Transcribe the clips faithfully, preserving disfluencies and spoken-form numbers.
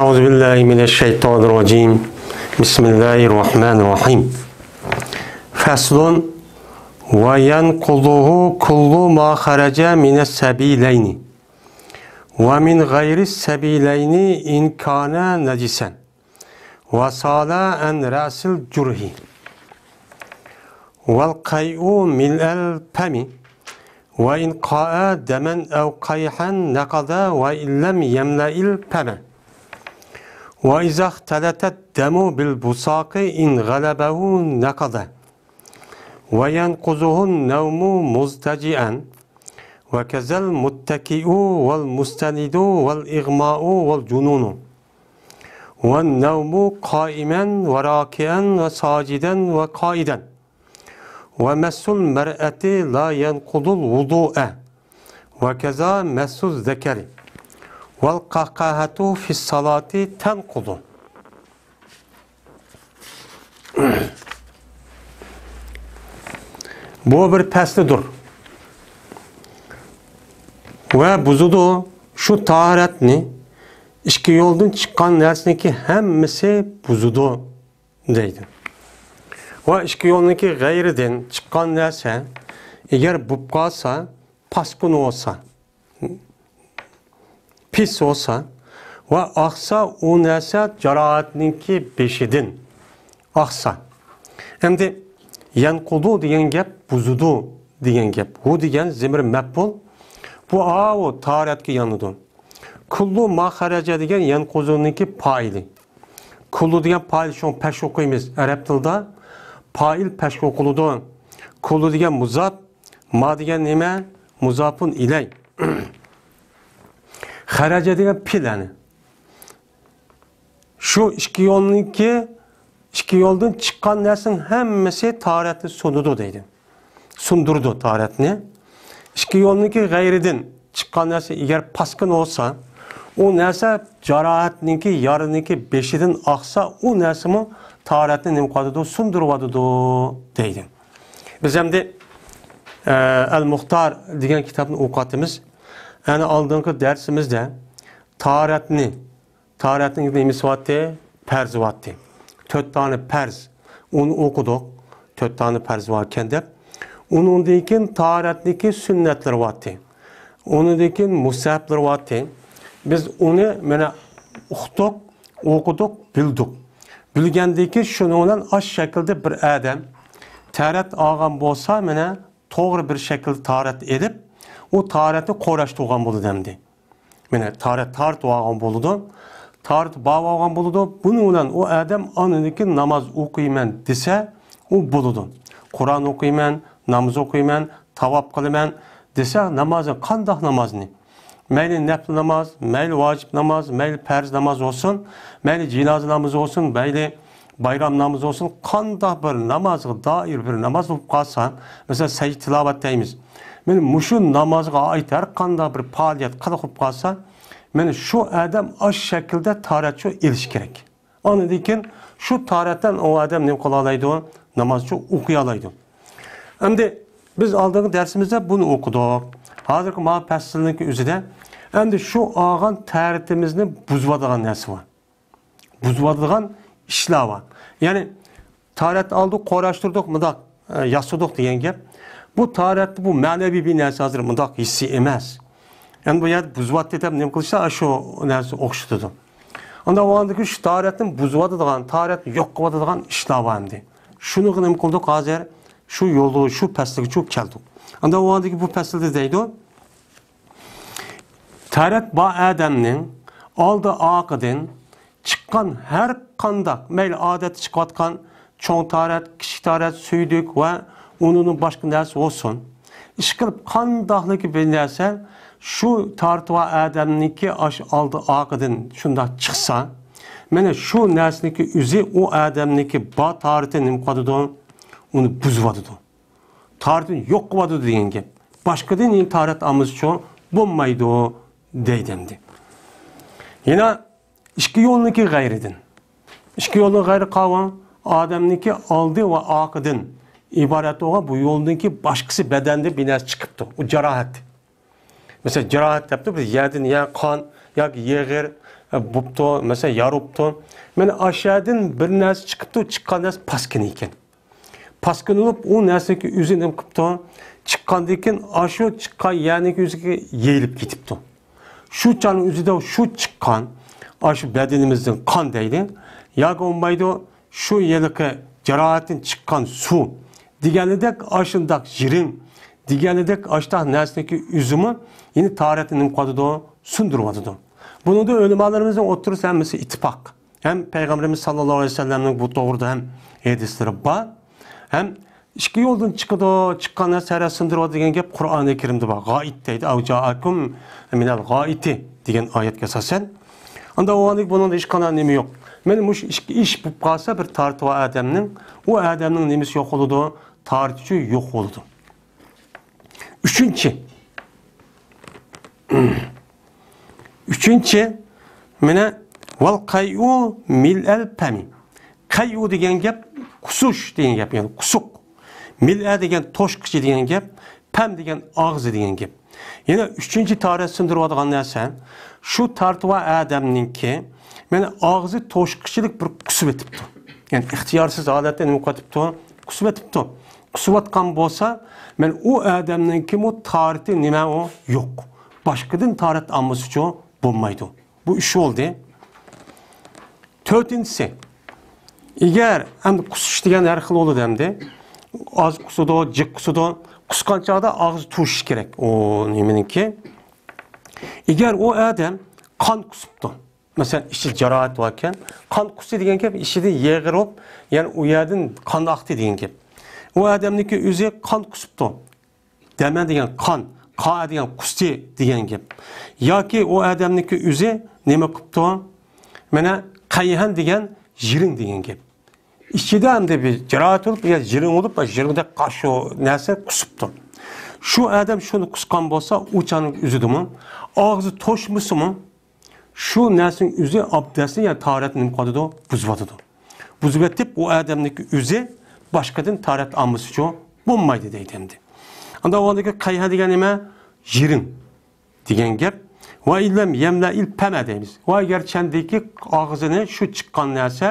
أعوذ بالله من الشيطان الرجيم. بسم الله الرحمن الرحيم. فصل. وينقضه كل ما خرج من السبيلين ومن غير السبيلين إن كان نجسا وسال عن رأس الجرح. والقيء ملء الفم، وإن قاء دما أو قيحا نقض وإن لم يملأ الفم. وإذا اختلط الدم بالبصاق إن غلبه نقض. وينقضه النوم مضطجعا، وكذا المتكئ والمستند والإغماء والجنون. والنوم قائما وراكعا وساجدا وقاعدا. ومس المرأة لا ينقض الوضوء، وكذا مس الذكر. والقهقهة في الصلاة تنقض. بۇ بىر پەسلىدۇر. ۋە بۇزىدۇ. شۇ تاھارەتنى ئىككى يولدىن چىققان نەرسىنىڭكى ھەممىسى بۇزىدۇ دەيدۇ. ۋە ئىككى يولنىڭكى غەيرىدىن چىققان نەرسە ئەگەر بوپ قالسا، پاسكىنا بولسا، پىس بولسا ۋە ئاقسا، ئۇ نەرسە جاراھەتنىڭكى بېشىدىن ئاقسا. ئەمدى يەنقۇدۇ دېگەن گەپ بۇزىدۇ دېگەن گەپ. ھۇ دېگەن زېمىر مەپئۇل. بۇ ئاۋۇ تاھارەتكە يانىدۇ. كۇللۇ ما خەرەجە دېگەن يەنقۇدۇنىڭكى پائىلى. كۇللۇ دېگەن پائىل، شۇڭا پەش ئوقۇيمىز ئەرەب تىلىدا. پائىل پەشكە ئوقۇلىدۇ. كۇللۇ دېگەن مۇزاپ، ما دېگەن نېمە؟ مۇزاپۇن ئىلەي. خەرەجە دېگەن پېئىل، يەنى. شۇ ئىككى يولنىڭكى، ئىككى يولدىن چىققان نەرسىنىڭ ھەممىسى تاھارەتنى سۇنىدۇ دەيدۇ. سۇندۇرىدۇ تاھارەتنى. ئىككى يولنىڭكى غەيرىدىن چىققان نەرسە ئەگەر پاسكىنا بولسا، ئۇ نەرسە جاراھەتنىڭكى، يارىنىڭكى بېشىدىن ئاقسا، ئۇ نەرسىمۇ تاھارەتنى نېمە قىلىۋاتىدۇ؟ سۇندۇرۇۋاتىدۇ دەيدۇ. بىز ئەمدى، ئە، ئەل مۇختار دېگەن كىتابنى ئوقۇۋاتىمىز. ئەنە ئالدىنقى دەرسىمىزدە تاھارەتنى، تاھارەتنىڭ نېمىسى بارتى؟ پەرزى بارتى. تۆت دانە پەرز. ئۇنى ئوقۇدۇق. تۆت دانە پەرز باركەن دەپ. ئۇنىڭدىن كېيىن تاھارەتنىڭكى سۈننەتلىرى بارتى. ئۇنىڭدىن كېيىن مۇستەھەبلىرى بارتى. بىز ئۇنى مانا ئۇقتۇق، ئوقۇدۇق، بىلدۇق. بىلگەندىن كېيىن شۇنىڭ بىلەن ئاشۇ شەكىلدە بىر ئادەم تاھارەت ئالغان بولسا، مانا توغرا بىر شەكىلدە تاھارەت ئېلىپ، ئۇ تاھارەتنى قوراشتۇرغان بولىدۇ ئەمدى. مانا تاھارەت تارتىۋالغان بولىدۇ. تارتىپ باۋالغان بولىدۇ. بۇنىڭ بىلەن ئۇ ئادەم ئاندىن كېيىن ناماز ئوقۇيمەن دېسە، ئۇ بولىدۇ. قۇرئان ئوقۇيمەن، ناماز ئوقۇيمەن، تاۋاپ قىلىمەن دېسە، نامازنى، قانداق نامازنى؟ مەيلى نەپلى ناماز، مەيلى ۋاجىپ ناماز، مەيلى پەرز ناماز بولسۇن، مەيلى جىنازا نامىزى بولسۇن، مەيلى بايرام نامىزى بولسۇن، قانداق بىر نامازغا دائىر بىر ناماز بولۇپ قالسا، مەسىلەن، سەجدە تىلاۋەت دەيمىز. مانا مۇشۇ نامازغا ئائىت ھەر قانداق بىر پائالىيەت قىلىپ قالسا، مانا شۇ ئادەم ئاشۇ شەكىلدە تاھارەتچۇ ئېلىشى كېرەك. ئاندىن كېيىن شۇ تاھارەتتىن ئۇ ئادەم نېمە قىلالايدۇ؟ نامازچۇ ئوقۇيالايدۇ. ئەمدى بىز ئالدىنقى دەرسىمىزدە بۇنى ئوقۇدۇق. ھازىرقى ماۋۇ پەسىلنىڭكى ئۆزىدە ئەمدى شۇ ئالغان تاھارىتىمىزنى بۇزۇۋاتىدىغان نەرسە بار. بۇزۇۋاتىدىغان ئىشلار بار. يەنى تاھارەت ئالدۇق، قوراشتۇردۇق، مۇنداق، ئە، ياسىدۇق دېگەن گەپ. بۇ تاھارەتتە بۇ مەنىۋى بىر نەرسە ھازىر مۇنداق ھېسسىي ئەمەس. يەنى بۇ يەردە بۇزۇۋاتتى دەپ نېمە قىلىشتا شۇ نەرسە ئوخشىتىدۇ. ئانداق بولغاندىكى شۇ تاھارەتنى بۇزۇۋاتىدىغان، تاھارەتنى يوق قىلىۋاتىدىغان ئىشلار بار ئەمدى. شۇنىڭغا نېمە قىلدۇق ھازىر؟ شۇ يولدا، شۇ پەسىلگە چۈشۈپ كەلدۇق. ئانداق بولغاندىكى بۇ پەسىلدە دەيدۇ. تاھارەت بار ئادەمنىڭ ئالدى ئارقىدىن چىققان ھەر قانداق، مەيلى ئادەتتە چىقىۋاتقان چوڭ تاھارەت، كىچىك تاھارەت، سۈيدۈك ۋە ئۇنىڭدىن باشقا نەرسە بولسۇن. ئىشقىلىپ قانداقلىكى بىر نەرسە شۇ تاھارىتى بار ئادەمنىڭكى ئاشۇ ئالدى ئارقىدىن شۇنداق چىقسا، مانا شۇ نەرسىنىڭكى ئۆزى ئۇ ئادەمنىڭكى بار تاھارىتىنى نېمە قىلىۋاتىدۇ؟ ئۇنى بۇزۇۋاتىدۇ. تاھارىتىنى يوق قىلىۋاتىدۇ دېگەن گەپ. باشقىدىن يەنە تاھارەت ئالمىسىچۇ بولمايدۇ دەيدۇ ئەمدى. يەنە ئىككى يولنىڭكى غەيرىدىن. ئىككى يولنىڭ غەيرى قاۋان، ئادەمنىڭكى ئالدى ۋە ئارقىدىن ئىبارەت بولغان بۇ يولنىڭكى باشقىسى بەدەندە بىر نەرسە چىقىپتۇ. ئۇ جاراھەت. مەسىلەن، جاراھەت دەپتۇ، بىز يەردىن يا قان ياكى يېغىر، بوپتۇ، مەسىلەن، يارۇپتۇ. مانا ئاشۇ يەردىن بىر نەرسە چىقىپتۇ، چىققان نەرسە پاسكىنا ئىكەن. پاسكىنا بولۇپ، ئۇ نەرسىنىڭكى ئۆزى نېمە قىپتۇ؟ چىققاندىن كېيىن ئاشۇ چىققان يەرنىڭكى ئۆزىگە يېيىلىپ كېتىپتۇ. شۇ چاغنىڭ ئۆزىدە شۇ چىققان، ئاشۇ بەدىنىمىزدىن قان دەيلى، ياكى بولمايدۇ، شۇ ھېلىقى جاراھەتتىن چىققان سۇ دېگەنىدەك، ئاشۇنداق يىرىڭ دېگەنىدەك، ئاشۇنداق نەرسىنىڭكى ئۆزىمۇ يەنە تاھارەتنى نېمە قىلىۋاتىدۇ؟ سۇندۇرۇۋاتىدۇ. بۇنىڭدا ئۆلىمالىرىمىزنىڭ ئوتتۇرىسىدا ھەممىسى ئىتتىپاق. ھەم پەيغەمبىرىمىز ساللاللاھۇ ئەلەيھى ۋەسەللەمنىڭ بۇ توغرىدا ھەم ھەدىسلىرى بار. ھەم ئىككى يولدىن چىقىدۇ، چىققان نەرسە ھەرە سۇندۇرۇۋاتىدۇ دېگەن گەپ قۇرئانى كەرىمدە بار. غائىت دەيدۇ، «ئەۋ جائەكۇم مىنەل غائىتى» دېگەن ئايەتكە ئاساسەن. ئاندا ئۇ بۇنىڭدا ھېچقانداق نېمە يوق. مانا مۇشۇ ئىككى ئىش بولۇپ قالسا، بىر تارتىۋا ئادەمنىڭ، ئۇ ئادەمنىڭ نېمىسى يوق بولىدۇ؟ تارتىشى يوق بولىدۇ. ئۈچىنچى. ئۈچىنچى، مانا، ۋەل قەيئۇ مىلئەل پەمى. قەيئۇ دېگەن گەپ قۇسۇش دېگەن گەپ، يەنى قۇسۇق. مىلئە دېگەن توشقۇچى دېگەن گەپ، پەم دېگەن ئاغزى دېگەن گەپ. يەنە ئۈچىنچى تاھارەت سۇندۇرۇۋاتىدىغان نەرسە، شۇ تارتىۋا ئادەمنىڭكى، مانا، ئاغزى توشقۇچىلىق بىر قۇسۇۋېتىپتۇ. يەنى ئىختىيارسىز ھالەتتە نېمە قىلىۋېتىپتۇ؟ قۇسۇۋېتىپتۇ. قۇسۇۋاتقان بولسا، مانا ئۇ ئادەمنىڭكىمۇ تاھارىتى نېمە ئۇ؟ يوق. باشقىدىن تاھارەت ئالمىسىچۇ بولمايدۇ. بۇ ئۈچ بولدى. تۆتىنچىسى، ئەگەر ئەمدى قۇسۇش دېگەن ھەر خىل بولىدۇ ئەمدى. ئاز قۇسىدۇ، جىق قۇسىدۇ. قۇسقان چاغدا ئاغزى توشۇش كېرەك ئۇ نېمىنىڭكى. ئەگەر ئۇ ئادەم قان قۇسۇپتۇ، مەسىلەن، ئىچى جاراھەت باركەن، قان قۇسى دېگەن گەپ ئىچىدە يېغىرىپ، يەنى ئۇ يەردىن قان ئاقتى دېگەن گەپ. ئۇ ئادەمنىڭكى ئۆزى قان قۇسۇپتۇ. دەمە دېگەن قان، قا دېگەن قۇستى دېگەن گەپ. ياكى ئۇ ئادەمنىڭكى ئۆزى نېمە قىپتۇ؟ مانا قەيھەن دېگەن يىرىڭ دېگەن گەپ. ئىچىدە ئەمدى بىر جاراھەت بولۇپ، يا يىرىڭ بولۇپ، يىرىڭدەك قاشۇ نەرسە قۇسۇپتۇ. شۇ ئادەم شۇنى قۇسقان بولسا، ئۇ چاغنىڭ ئۆزىدىمۇ، ئاغزى توشمىسىمۇ، شۇ نەرسىنىڭ ئۆزى ئابدەتنى، يەنى تاھارەتنى نېمە قىلىدۇ؟ بۇزۇۋاتىدۇ. بۇزۇۋېتىپ، ئۇ ئادەمنىڭكى ئۆزى باشقىدىن تاھارەت ئالمىسىچۇ بولمايدۇ دەيدۇ ئەمدى. ئاندا ئۇنىڭدىكى قەيھە دېگەن نېمە؟ يىرىڭ دېگەن گەپ. ۋە ئىللەم يەملەئىل پەمە دەيمىز. ۋە ئەگەر چەندىكى ئاغزىنى شۇ چىققان نەرسە،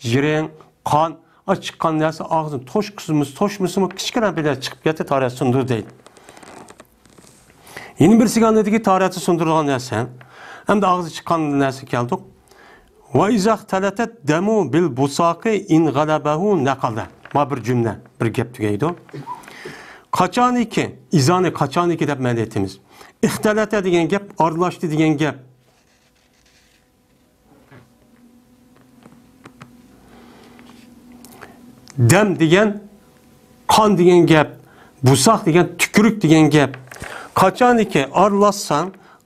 يىرىڭ، قان، ئاچ چىققان نەرسە ئاغزىنى توشقۇزمىسا، توشمىسىمۇ كىچىككىنە بىر نەرسە چىقىپ كەتتى، تاھارەت سۇندۇر دەيدۇ. يەنە بىرسىگە ئاندىكى تاھارەتنى سۇندۇرىدىغان نەرسە. ئەمدى ئاغزى چىققان نەرسە كەلدۇق. ۋە ئىزا ئىختەلەتەت دەمۇ بىل بۇساقى ئىن غەلەبەھۇ نەقەدە. ما بىر جۈملە، بىر گەپ تۈگەيدۇ. قاچانىكى، ئىزانى قاچانىكى دەپ مەنە ئېيتىمىز. ئىختەلەتە دېگەن گەپ، ئارىلاشتى دېگەن گەپ. دەم دېگەن قان دېگەن گەپ، بۇساق دېگەن تۈكۈرۈك دېگەن گەپ. قاچانكى ئارىلاشسا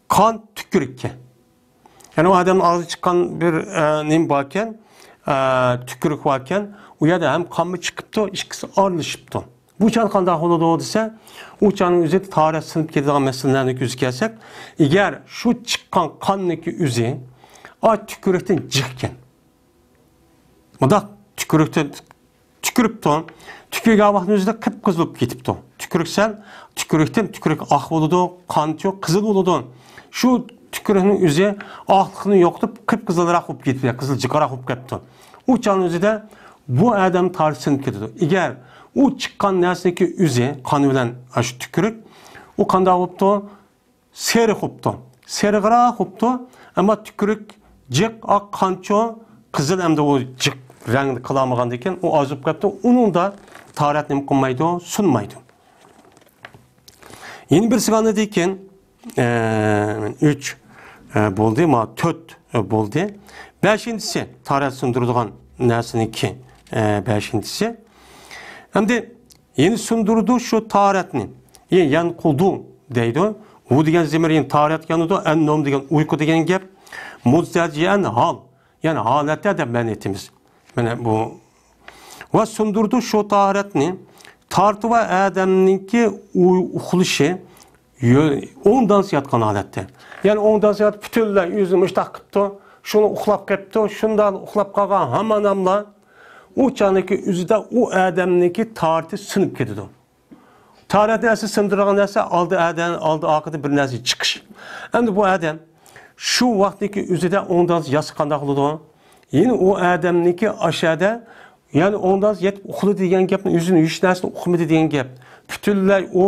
قان تۈكۈرۈككە. يەنى ئۇ ئادەمنىڭ ئاغزىدىن چىققان بىر، ئە، نېمە باركەن، ئە، تۈكۈرۈك باركەن، ئۇ يەردە ھەم قانمۇ چىقىپتۇ، ئىككىسى ئارىلىشىپتۇ. بۇ چاغ قانداق بولىدۇ دېسە، ئۇ چاغنىڭ ئۆزى تاھارەت سىنىپ كېتىدىغان مەسىلىلەرنىڭ كۆزى كەلسەك، ئەگەر شۇ چىققان قاننىڭكى ئۆزى، ئا، تۈكۈرۈكتىن جىقكەن. مۇنداق تۈكۈرۈكتىن تۈكۈرۈپتۇ. تۈكۈرگەن ۋاقىتنىڭ ئۆزىدە قىپقىزىل بولۇپ كېتىپتۇ. تۈكۈرۈك سەل، تۈكۈرۈكتىن تۈكۈرۈك ئاق بولىدۇ، قانچۇ قىزىل بولىدۇ. شۇ تۈكۈرۈكنىڭ ئۆزى ئاقلىقنى يوقىتىپ، قىپقىزىلراق بولۇپ كېتىپتۇ، قىزىل جىقراق بولۇپ كەپتۇ. ئۇ چاغنىڭ ئۆزىدە بۇ ئادەم تاھارەت سىنىپ كېتىدۇ. ئەگەر ئۇ چىققان نەرسىنىڭكى ئۆزى قان بىلەن، ئاشۇ تۈكۈرۈك، ئۇ قانداق بوپتۇ؟ سېرىق بوپتۇ. سېرىقراق بوپتۇ. ئەمما تۈكۈرۈك جىق، ئاق، قانچۇ، قىزىل ئەمدى ئۇ جىق رەڭنى قىلالمىغاندىكىن، ئۇ ئازىپ قېپتۇ. ئۇنىڭدا تاھارەت نېمە قىلمايدۇ؟ سۇنمايدۇ. يەنە بىرسى بار ئىدىكەن، ئە، ئۈچ، ئە، بولدى، ما تۆت، ئە، بولدى. بەشىنچىسى، تاھارەت سۇندۇرىدىغان نەرسىنىڭكى، ئە، بەشىنچىسى. ئەمدى يەنە سۇندۇرىدۇ شۇ تاھارەتنى. يەنقۇدۇ دەيدۇ. ھۇ دېگەن زېمىر يەنە تاھارەتكە يانىدۇ. ئەن نوم دېگەن ئۇيقۇ دېگەن گەپ. مۇزتەجىئەن ھال. يەنى ھالەتتە دەپ مەنە ئېيتىمىز. مانا بۇ. ۋە سۇندۇرىدۇ شۇ تاھارەتنى. تارتىۋا ئادەمنىڭكى ئۇ-، ئۇخلىشى يۆ-، ئوڭدانسا ياتقان ھالەتتە. يەنى ئوڭدانسا ياتىپ پۈتۈنلەي ئۆزىنى مۇشتاق قىپتۇ. شۇنى ئۇخلاپ قېپتۇ. شۇنداق ئۇخلاپ قالغان ھاماناملا ئۇ چاغنىڭكى ئۆزىدە ئۇ ئادەمنىڭكى تارىتى سۇنۇپ كېتىدۇ. تاھارەتنى ئەسلى سۇندۇرىدىغان نەرسە ئالدى ئادەم، ئالدى ئارقىدا بىر نەرسە چىقىش. ئەمدى بۇ ئادەم شۇ ۋاقىتتىكى ئۆزىدە ئوڭداز ياتسا قانداق بولىدۇ؟ يەنى ئۇ ئادەمنىڭكى ئاشەدە، يەنى ئوڭداز يېتىپ ئۇخلىدى دېگەن گەپنى ئۆزىنى ھېچ نەرسىنى ئۇقمىدى دېگەن گەپ. پۈتۈنلەي ئۇ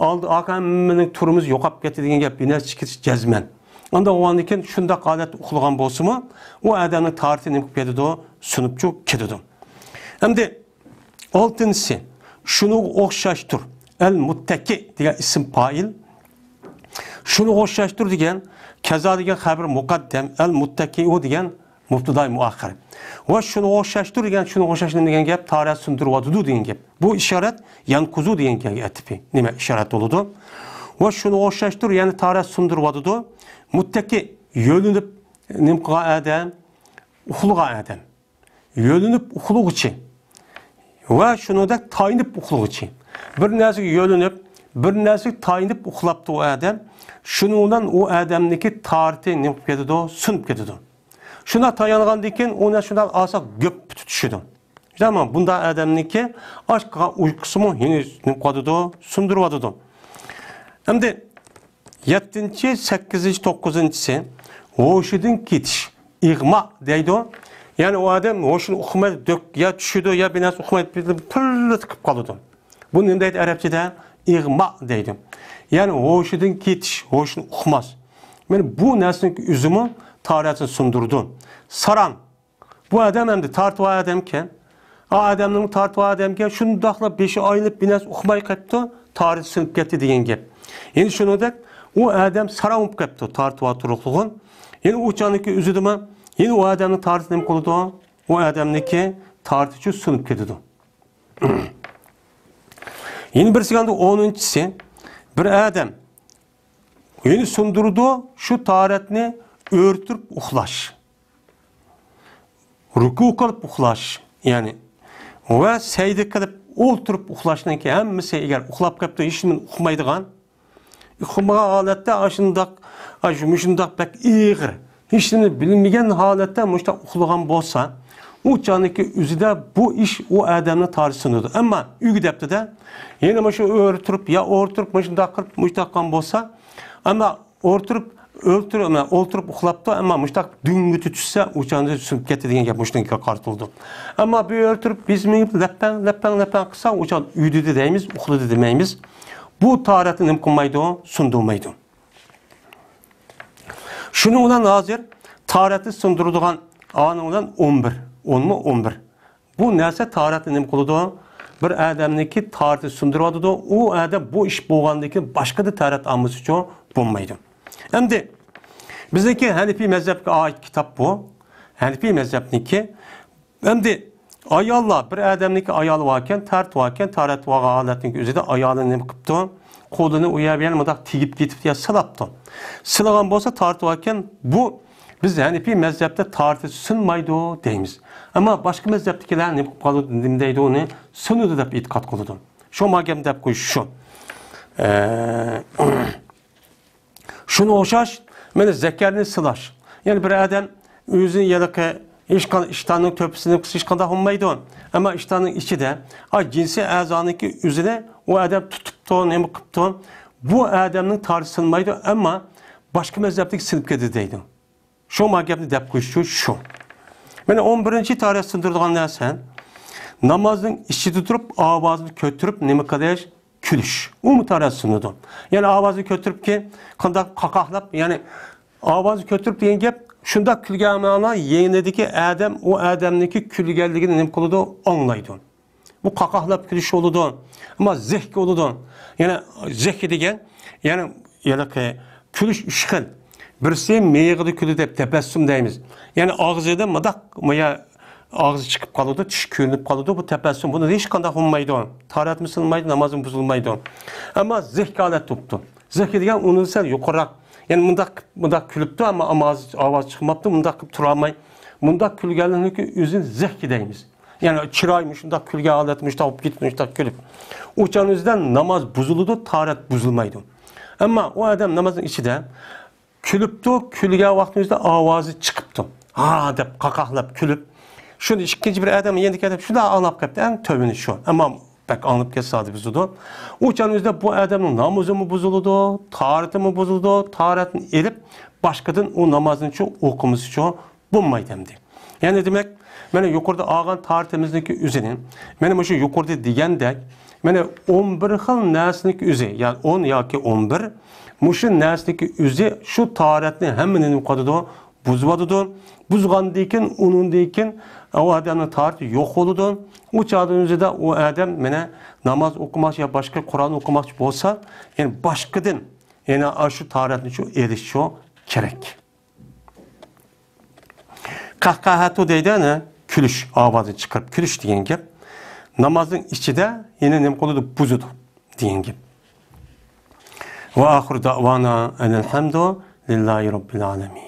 ئالدى ئارقا ھەممىنىڭ تۇرمىسى يوقاپ كەتتى دېگەن گەپ، بىر نەرسە چىقىش جەزمەن. ئانداق بولغاندىن كېيىن شۇنداق ھالەتتە ئۇخلىغان بولسىمۇ، ئۇ ئادەمنىڭ تارىتى نېمە قىلىپ كېتىدۇ؟ سۇنۇپچۇ كېتىدۇ. ئەمدى ئالتىنچىسى، شۇنىڭغا ئوخشاشتۇر. ئەل مۇتتەكى دېگەن ئىسىم پائىل. شۇنىڭغا ئوخشاشتۇر دېگەن، كەزا دېگەن خەبەر مۇقەددەم، ئەل مۇتتەكىئۇ دېگەن مۇبتىدائى مۇئەخخەر. ۋە شۇنىڭغا ئوخشاشتۇر دېگەن، شۇنىڭغا ئوخشاش نېمە دېگەن گەپ؟ تارەت سۇندۇرۇۋاتىدۇ دېگەن گەپ. بۇ ئىشارەت يەنقۇزۇ دېگەن گەپكە ئەتىپى. نېمە ئىشارەت بولىدۇ؟ ۋە شۇنىڭغا ئوخشاشتۇر، يەنى تارەت سۇندۇرۇۋاتىدۇ. مۇتتەكى يۆلىنىپ نېمە قىلغان ئادەم؟ ئۇخلىغان ئادەم. يۆلىنىپ ئۇخلىغۇچى ۋە شۇنىڭدەك تايىنىپ ئۇخلىغۇچى. بىر نەرسىگە يۆلىنىپ، بىر نەرسىگە تايىنىپ ئۇخلاپتۇ ئۇ ئادەم. شۇنىڭ بىلەن ئۇ ئادەمنىڭكى تارىتى نېمە قىلىپ كېتىدۇ؟ سۇنۇپ كېتىدۇ. شۇنداق تايانغاندىن كېيىن ئۇ نەرسە شۇنداق ئاسا گۆپ پۈتۈشىدۇ. شۇنداقمۇ؟ بۇنداق ئادەمنىڭكى ئاچ قالغان ئۇيقۇسىمۇ ھېنى نېمە قىلىدۇ؟ سۇندۇرۇۋاتىدۇ. ئەمدى يەتتىنچى، سەككىزىنچى، توققۇزىنچىسى ھوشىدىن كېتىش، ئىغما دەيدۇ. يەنى ئۇ ئادەم ھوشىنى ئۇقماي، دۆك-، يا چۈشىدۇ، يا بىر نەرسە ئۇقماي، پىرلىتە قىلىپ قالىدۇ. بۇنى نېمە دەيدۇ ئەرەبچىدە؟ ئىغما دەيدۇ. يەنى ھوشىدىن كېتىش، ھوشىنى ئۇقماس. مانا بۇ نەرسىنىڭ ئۆزىمۇ تارەتنى سۇندۇرىدۇ. سارام. بۇ ئادەم ئەمدى تارتىۋالغان ئادەمكەن. ئا ئادەمنىڭ تارتىۋالغان ئادەمكەن، شۇنداقلا بېشى ئايلىنىپ، بىر نەرسە ئۇقماي قېپتۇ، تارىتى سۇنۇپ كەتتى دېگەن گەپ. يەنى شۇنىڭدەك ئۇ ئادەم ساراڭ بولۇپ قېپتۇ، تارتىۋالغان تۇرۇقلۇقۇن. يەنى ئۇ چاغنىڭكى ئۆزىدىمۇ، يەنى ئۇ ئادەمنىڭ تارىتى نېمە قىلىدۇ؟ ئۇ ئادەمنىڭكى تارىتىچۇ سۇنۇپ كېتىدۇ. يەنە بىرسى كەلدى، ئونىنچىسى، بىر ئادەم يەنى سۇندۇرىدۇ شۇ تارەتنى ئۆرە تۇرۇپ ئۇخلاش. رۇكۇ قىلىپ ئۇخلاش، يەنى ۋە سەجدە قىلىپ ئولتۇرۇپ ئۇخلاشنىڭكى ھەممىسى، ئەگەر ئۇخلاپ قېپتۇ، ھېچنېمىنى ئۇقمايدىغان، ئۇقمىغان ھالەتتە ئاشۇنداق، ئاشۇ، مۇشۇنداق بەك ئېغىر، ھېچنېمىنى بىلمىگەن ھالەتتە مۇشۇنداق ئۇخلىغان بولسا، ئۇ چاغنىڭكى ئۆزىدە بۇ ئىش ئۇ ئادەمنى تارىسىنىدۇ. ئەمما ئۆگدەپتىدە، يەنە مۇشۇ ئۆرە تۇرۇپ، يا ئولتۇرۇپ، مۇشۇنداق قىلىپ، مۇشۇنداق قىلغان بولسا، ئەمما ئولتۇرۇپ، ئۆلتۈر-، ئولتۇرۇپ ئۇخلاپتۇ، ئەمما مۇشۇنداق دۈڭگە تۇتۇشسا، ئۇ چاغدا سۇنۇپ كەتتى دېگەن گەپ مۇشۇنىڭكىگە قارىتىلىدۇ. ئەمما بۇ ئۆلتۈرۈپ، بىز مېڭىپ لەپپەڭ، لەپپەڭ، لەپپەڭ قىلسا، ئۇ چاغدا ئۆگدىدى دەيمىز، ئۇخلىدى دېمەيمىز. بۇ تارەتنى نېمە قىلمايدۇ؟ سۇندۇرمايدۇ. شۇنىڭ بىلەن ھازىر تارەتنى سۇندۇرىدىغان ئانىڭ بىلەن ئون بىر، ئونمۇ ئون بىر. بۇ نەرسە تارەتنى نېمە قىلىدۇ؟ بىر ئادەمنىڭكى تارىتى سۇندۇرۇۋاتىدۇ. ئۇ ئادەم بۇ ئىش بولغاندىن كېيىن باشقىدا تارەت ئالمىسىچۇ بولمايدۇ. ئەمدى بىزنىڭكى ھەنىپىي مەزھەپكە ئائىت كىتاب بۇ. ھەنىپىي مەزھەپنىڭكى. ئەمدى ئاياللار، بىر ئادەمنىڭكى ئايالى باركەن، تارىتى باركەن، تارەت بارغان ھالەتنىڭ ئۆزىدە ئايالىنى نېمە قىپتۇ؟ قولىنى ئۇ يەر بۇ يەرگە مۇنداق تېگىپ كېتىپتۇ يا سىلاپتۇ. سىلىغان بولسا تارىتى باركەن، بۇ بىز ھەنىپىي مەزھەپتە تارىتى سۇنمايدۇ دەيمىز. ئەمما باشقا مەزھەپتىكىلەر نېمە قىلىپ قالىدۇ، نېمە دەيدۇ ئۇنى؟ سۇنىدۇ دەپ ئېتىقاد قىلىدۇ. شۇڭا گەپ دەپ قويۇش شۇ. ئە، شۇنىڭغا ئوخشاش، مانا زەكەرنى سىلاش. يەنى بىر ئادەم ئۆزىنى ھېلىقى ھېچقان-، ئىشتاننىڭ تۆپىسىنى قىلسا ھېچقانداق بولمايدۇ. ئەمما ئىشتاننىڭ ئىچىدە، ئا، جىنسىي ئەزانىڭكى ئۆزىنى ئۇ ئادەم تۇتۇپتۇ، نېمە قىپتۇ. بۇ ئادەمنىڭ تارى سىنمايدۇ، ئەمما باشقا مەزھەپتىكى سىنىپ كېتىدۇ دەيدۇ. شۇڭا گەپنى دەپ قويۇش شۇ. مانا ئون بىرىنچى تارەت سۇندۇرىدىغان نەرسە، نامازنىڭ ئىچىدە تۇرۇپ ئاۋازنى كۆتۈرۈپ نېمە قىلىش؟ كۈلۈش. ئۇمۇ تارەت سۇنىدۇ. يەنى ئاۋازنى كۆتۈرۈپكى، قانداق قاقاھلاپ، يەنى ئاۋازنى كۆتۈرۈپ دېگەن گەپ، شۇنداق كۈلگەن مانا يېنىدىكى ئادەم ئۇ ئادەمنىڭكى كۈلگەنلىكىنى نېمە قىلىدۇ؟ ئاڭلايدۇ. بۇ قاقاھلاپ كۈلۈش بولىدۇ، ئەمما زېھكە بولىدۇ. يەنى زېھكە دېگەن، يەنى، يەنى كۈلۈش ئۈچ خىل. بىرسى مىيىقىدا كۈلىدۇ دەپ تەبەسسۇم دەيمىز. يەنى ئاغزىدا مۇنداق، مۇيا ئاغزى چىقىپ قالىدۇ، چىش كۆرۈنۈپ قالىدۇ. بۇ تەبەسسۇم، بۇنى ھېچقانداق بولمايدۇ. تارەتمۇ سىنمايدۇ، نامازمۇ بۇزۇلمايدۇ. ئەمما زېھكە ھالەت بوپتۇ. زېھكە دېگەن ئۇنىڭدىن سەل يۇقىرىراق. يەنى مۇنداق، مۇنداق كۈلۈپتۇ، ئەمما ئاۋاز، ئاۋاز چىقماپتۇ، مۇنداق قىلىپ تۇرالماي. مۇنداق كۈلگەنلىكى ئۆزىنى زېھكە دەيمىز. يەنى چىراي مۇشۇنداق كۈلگەن ھالەتتە مۇشۇنداق بولۇپ كېتىپ، مۇشۇنداق كۈلۈپ. ئۇ چاغنىڭ ئۆزىدە ناماز بۇزۇلىدۇ، تارەت بۇزۇلمايدۇ. ئەمما ئۇ ئادەم نامازنىڭ ئىچىدە كۈلۈپتۇ، كۈلگەن ۋاقتىنىڭ ئۆزىدە ئاۋازى چىقىپتۇ. ھا دەپ قاقاھلاپ كۈلۈپ. شۇنى ئىككىنچى بىر ئادەم يەنە كېلىپ شۇنداق ئاڭلاپ قېپتۇ. ئەڭ تۆۋىنى شۇ. ئەمما بەك ئاڭلاپ كەتسە زادى بۇزىدۇ. ئۇ چاغنىڭ ئۆزىدە بۇ ئادەمنىڭ نامىزىمۇ بۇزۇلىدۇ، تارىتىمۇ بۇزۇلىدۇ، تارەتنى ئېلىپ باشقىدىن ئۇ نامازنىچۇ ئوقۇمىسىچۇ بولمايدۇ ئەمدى. يەنى دېمەك، مانا يۇقىرىدا ئالغان تارىتىمىزنىڭكى ئۆزىنى، مانا مۇشۇ يۇقىرىدا دېگەندەك، مانا ئون بىر خىل نەرسىنىڭكى ئۆزى، يەنى ئون ياكى ئون بىر، مۇشۇ نەرسىنىڭكى ئۆزى شۇ تارىتنى ھەممىنى نېمە قىلىدۇ؟ بۇزۇۋاتىدۇ. بۇزغاندىن كېيىن، ئۇنىڭدىن كېيىن ئۇ ئادەمنىڭ تارىتى يوق بولىدۇ. ئۇ چاغدىن ئۆزىدە ئۇ ئادەم مانا ناماز ئوقۇماس يا باشقا قۇرئان ئوقۇماقچى بولسا، يەنى باشقىدىن، يەنى ئاشۇ تارىتنىچۇ ئېلىشچۇ كېرەك. قەھقەھەتۇ دەيدۇ، يەنى كۈلۈش، ئاۋازنى چىقىرىپ كۈلۈش دېگەن گەپ. نامازنىڭ ئىچىدە يەنە نېمە قىلىدۇ؟ بۇزىدۇ دېگەن گەپ. ۋە ئاخىرۇ دەئۋانا ئەنىل ھەمدۇ لىللاھى رەببىل ئالەمىن.